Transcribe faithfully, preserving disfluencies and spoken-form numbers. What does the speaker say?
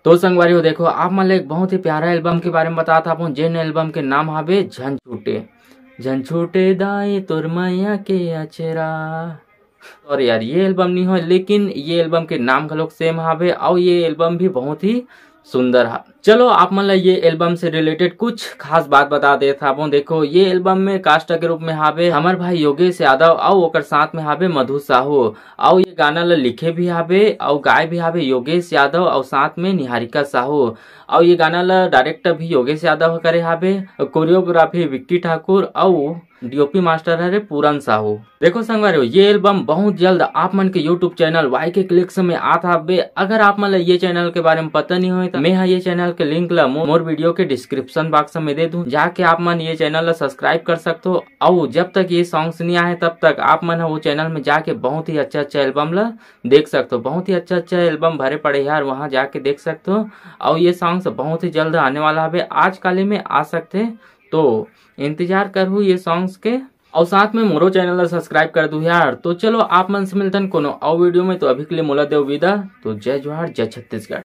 तो संगवारी हो, देखो, आप मन ला एक बहुत ही प्यारा एल्बम के बारे में बतात हूँ, जेन एल्बम के नाम हाबे झन छूटे। झन छूटे दाई तोर मैया के अचरा। और यार, ये एल्बम नहीं हो, लेकिन ये एल्बम के नाम घलोक सेम हाबे, और ये एल्बम भी बहुत ही सुंदर हा। चलो, आप मन ला ये एल्बम से रिलेटेड कुछ खास बात बता देत हाबो। देखो, ये एल्बम में कास्ट के रूप में हाबे हमर भाई योगेश यादव, और ओकर साथ में हाबे मधु साहू, और ये गाना ला लिखे भी हाबे और गाए भी हाबे योगेश यादव और साथ में निहारिका साहू, और ये गाना ला डायरेक्ट भी योगेश यादव ह करे हाबे, कोरियोग्राफी विक्की ठाकुर और डीओपी मास्टर हरे पूरन साहू। देखो संगवारी हो, ये एल्बम बहुत जल्द आप मन के यूट्यूब चैनल वाई के क्लिक्स में आत हाबे। अगर आप मन ला ये चैनल के बारे में पता नहीं होय, तो मैं हा ये चैनल के लिंक ला मो-, मोर वीडियो के डिस्क्रिप्शन बॉक्स में दे दूं, जाके आप मन ये चैनल ला सब्सक्राइब कर सकते हो। और जब तक ये सॉन्ग्स नहीं आए, तब तक आप मन हा वो चैनल में जाके बहुत ही अच्छा अच्छा एल्बम ला देख सकते हो। बहुत ही अच्छा अच्छा एल्बम भरे पड़े यार, वहाँ जाके देख सकते हो। और ये सॉन्ग्स बहुत ही जल्द आने वाला हवे, आज काली में आ सकते, तो इंतजार करहू ये सॉन्ग्स के। और साथ में मोरो चैनल ला सब्सक्राइब कर दू यार। तो चलो, आप मन से मिलतन कोनो और वीडियो में। तो अभी के लिए मोला देव विदा। तो जय जोहार, जय छत्तीसगढ़।